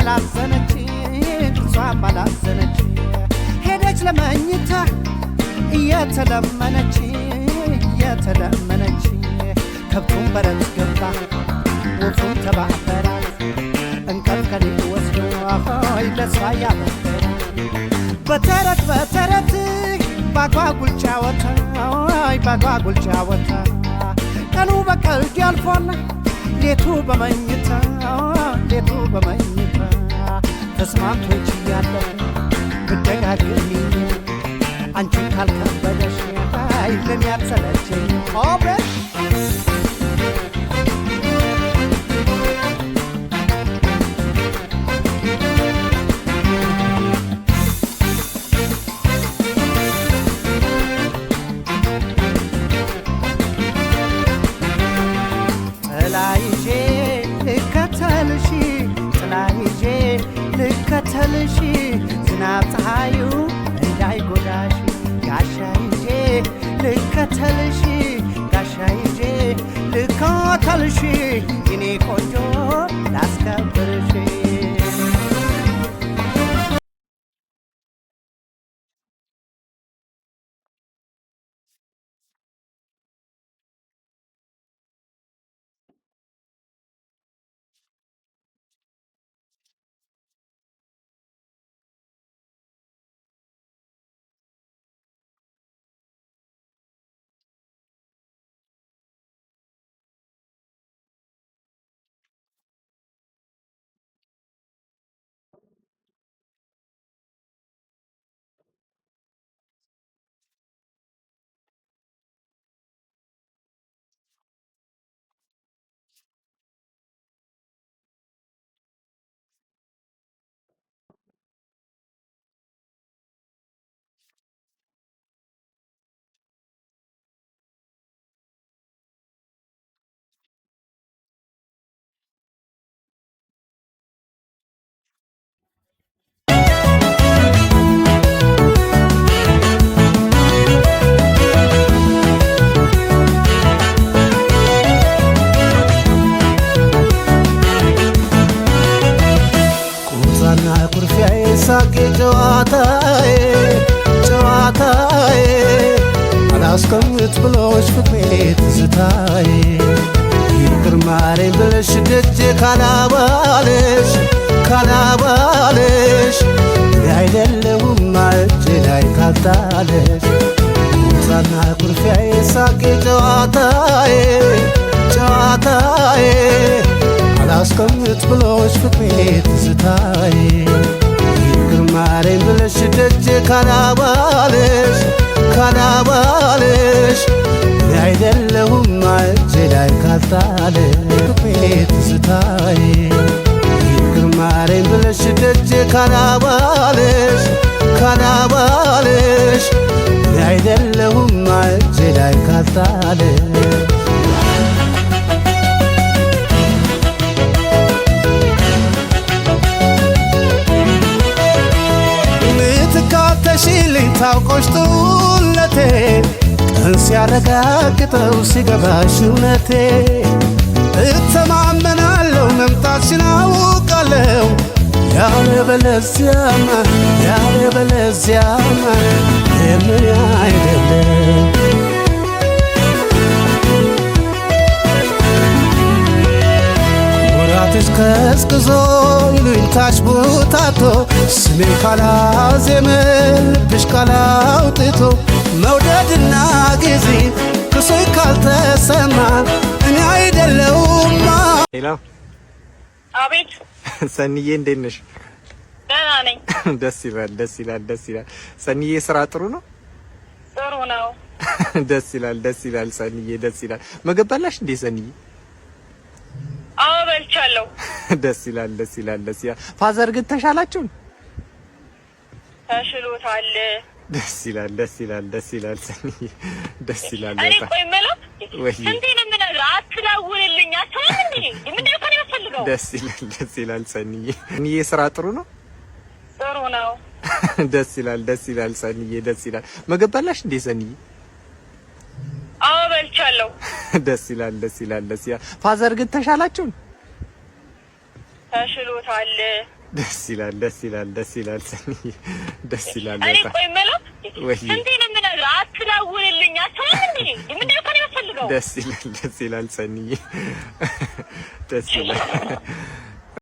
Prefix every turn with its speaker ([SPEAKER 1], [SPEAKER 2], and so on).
[SPEAKER 1] አላዘነች፣ እሷም አላዘነች። ሄደች ለመኝታ እየተለመነች፣ እየተለመነች። ከብቱም በረት ገባ፣ ወፉም ተባበራት፣ እንቅልፍ ከኔ ወስዶ ሆይ ለሷ ያበበራት። በተረት በተረት ባጓጉል ጫወታ፣ ባጓጉል ጫወታ ቀኑ በቀልድ ያልፏል፣ ሌቱ በመኝታ፣ ሌቱ በመኝታ። ተስማምቶ ችያለሁ ብደጋግሚ፣ አንቺን ካልከበደሽ አይ ለኔ አትሰለቸኝ ኦቤ። ጥላ ይዤ ልከተልሽ፣ ጥላ ይዤ ልከተልሽ፣ ዝናብ ፀሐዩ እንዳይጎዳሽ። ጋሻ ይዤ ልከተልሽ፣ ጋሻ ይዤ ልከተልሽ፣ የኔ ቆንጆ ላስከብርሽ።
[SPEAKER 2] ቁጣና ኩርፊያዬ፣ ሳቄ ጨዋታዬ፣ ጨዋታዬ አላስቀምጥ ብሎሽ ፍቅሬ ትዝታዬ፣ ይቅር ማረኝ ብለሽ ደጄ ካላባለሽ፣ ካላባለሽ እኔ አይደለሁም እጄ ላይ ካልጣለሽ። ቁጣና ኩርፊያዬ፣ ሳቄ ጨዋታዬ፣ ጨዋታዬ አላስቀምጥ ብሎሽ ፍቅሬ ትዝታዬ፣ ይቅር ማረኝ ብለሽ ደጄ ካላባለሽ፣ ካላባለሽ እኔ አይደለሁም እጄ ላይ ካልጣለሽ። ፍቅሬ ትዝታዬ፣ ይቅር ማረኝ ብለሽ ደጄ ካላባለሽ፣ ካላባለሽ እኔ አይደለሁም እጄ ላይ ካልጣለሽ። ምትካተሽልኝ ታውቆሽ ጥሩነቴ፣ ቀን ሲያረጋግጠው ሲገባሽ እውነቴ፣ እተማመናለሁ መምጣትሽን አውቃለሁ፣ ያለበለዚያማ፣ ያለበለዚያማ የምን አይደለም። ወራትሽ ቀዝቅዞ ይሉኝታሽ ቡታቶ፣ ስሜ ካላዜመ ልብሽ ካላውጥቶ፣ መውደድና ጊዜ ክሶኝ ካልተሰማ እኔ አይደለሁማ።
[SPEAKER 3] Hello።
[SPEAKER 4] አቤት።
[SPEAKER 3] ሰኒዬ፣ እንዴት ነሽ?
[SPEAKER 4] ደህና ነኝ።
[SPEAKER 3] ደስ ይላል፣ ደስ ይላል፣ ደስ ይላል። ሰኒዬ፣ ስራ ጥሩ ነው?
[SPEAKER 4] ጥሩ ነው።
[SPEAKER 3] ደስ ይላል፣ ደስ ይላል። ሰኒዬ፣ ደስ ይላል። ምግብ በላሽ እንዴ ሰኒዬ?
[SPEAKER 4] አዎ፣ በልቻለሁ።
[SPEAKER 3] ደስ ይላል፣ ደስ ይላል፣ ደስ ይላል። Father ግን ተሻላችሁ?
[SPEAKER 4] ተሽሎታል።
[SPEAKER 3] ደስ ይላል፣ ደስ ይላል፣ ደስ ይላል። ሰኒዬ፣ ደስ ይላል
[SPEAKER 4] እኔ
[SPEAKER 3] በጣም።
[SPEAKER 4] ቆይ የምለው
[SPEAKER 3] ወይ።
[SPEAKER 4] ስንቴ ነው የምነግርህ? አትደውልልኝ። አትሆንም እንዴ? ምንድን ነው ከእኔ የምትፈልገው?
[SPEAKER 3] ደስ ይላል፣ ደስ ይላል። ሰኒዬ፣ ሰኒዬ፣ ስራ ጥሩ ነው?
[SPEAKER 4] ጥሩ ነው።
[SPEAKER 3] ደስ ይላል፣ ደስ ይላል። ሰኒዬ፣ ደስ ይላል። ምግብ በላሽ እንዴ ሰኒዬ?
[SPEAKER 4] አዎ፣ በልቻለሁ።
[SPEAKER 3] ደስ ይላል፣ ደስ ይላል፣ ደስ ይላል። Father ግን ተሻላችሁ?
[SPEAKER 4] ተሽሎታል።
[SPEAKER 3] ደስ ይላል፣ ደስ ይላል፣ ደስ ይላል፣ ሰኒዬ ደስ ይላል
[SPEAKER 4] እኔ
[SPEAKER 3] በጣም።
[SPEAKER 4] ቆይ የምለው
[SPEAKER 3] ወይ።
[SPEAKER 4] ስንቴ ነው የምነግርህ? አትደውልልኝ። አትሰማም እንዴ? ምንድን ነው ከእኔ የምትፈልገው?
[SPEAKER 3] ደስ ይላል፣ ደስ ይላል፣ ሰኒዬ ደስ ይላል።